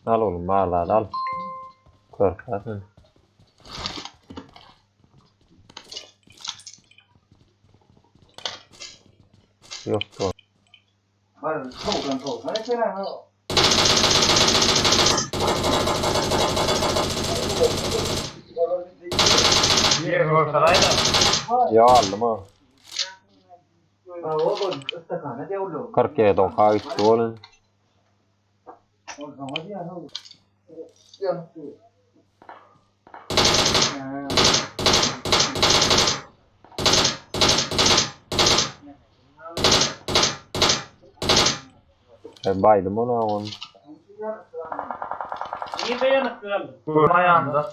Al oğlum bar zady al. Körpe sen. Yok bu. Bar towdan towdan eken ha. Ýer görseläýdä. Ya aldım ha. Ha o bu istakana dewlu. 47 oka gitti oğlum. O zaman ya ne olur. Yanıp Ha. Ben baydım ona onu. Nirde ýanyp galdy? Görme aýagynda.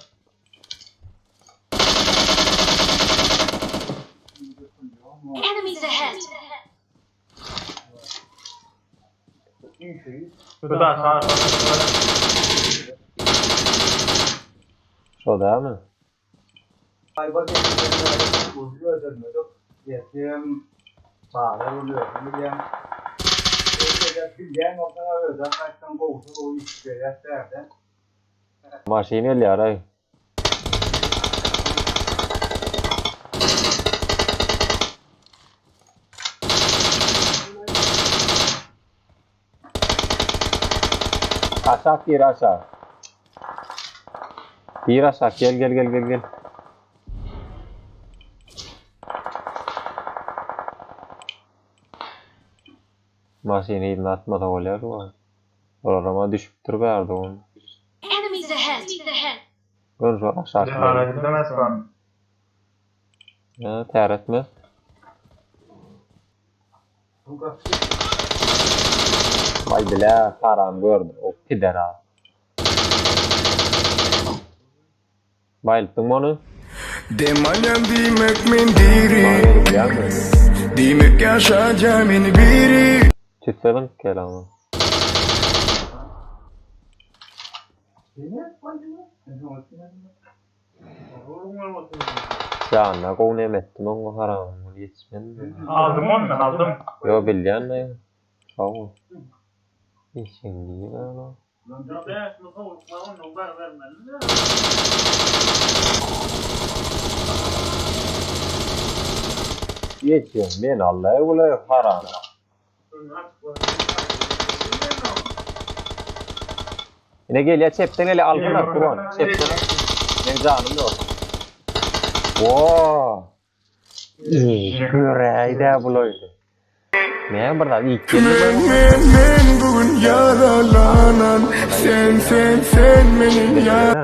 Enemies ahead! Şu da sağ. Şo değil mi? Aybar öldürmedik. Yetim bağlar oluyor. Bilmem. Bilgen olsan özel kaçtan kovsun o iş derden. Maşin gelýär ay. Aşak bir aşağı. Bir aşağı gel gel gel gel gel. Maşini ýerine atmasa bolýar bu. Olar düşüpdir bärde onu. Enemies ahead! Gör şu aşağı. Cehalet edemez ben. Ya ter etme. Bu kapı Vay bile haram gördü. O pider ha. Bayılttın mı onu? Demalyan diýmek men diri Bana gelip gelme. Diýmek ýaşajam meni biri Tütsedin kelamı. ne koydu? Ne oldu? Oğlum olmasın. Canına gov nemettim onu haram. Yetişmedi. Aldım onu ben aldım. Yo bilýän ne? Sağ ol. İşin değil öyle. Ya ben şunu soğutma onu bar vermeli de. Yetişiyorum ben Allah'a ulay haram. Önüne açık var. Yine gel ya çepten ele al bunu Kur'an. Çepten. Benim canım yok. Wow. Göreyde buloydu. Ne burada ilk Men geldi. men men bugün ýaralanan Sen sen sen meniň ýar.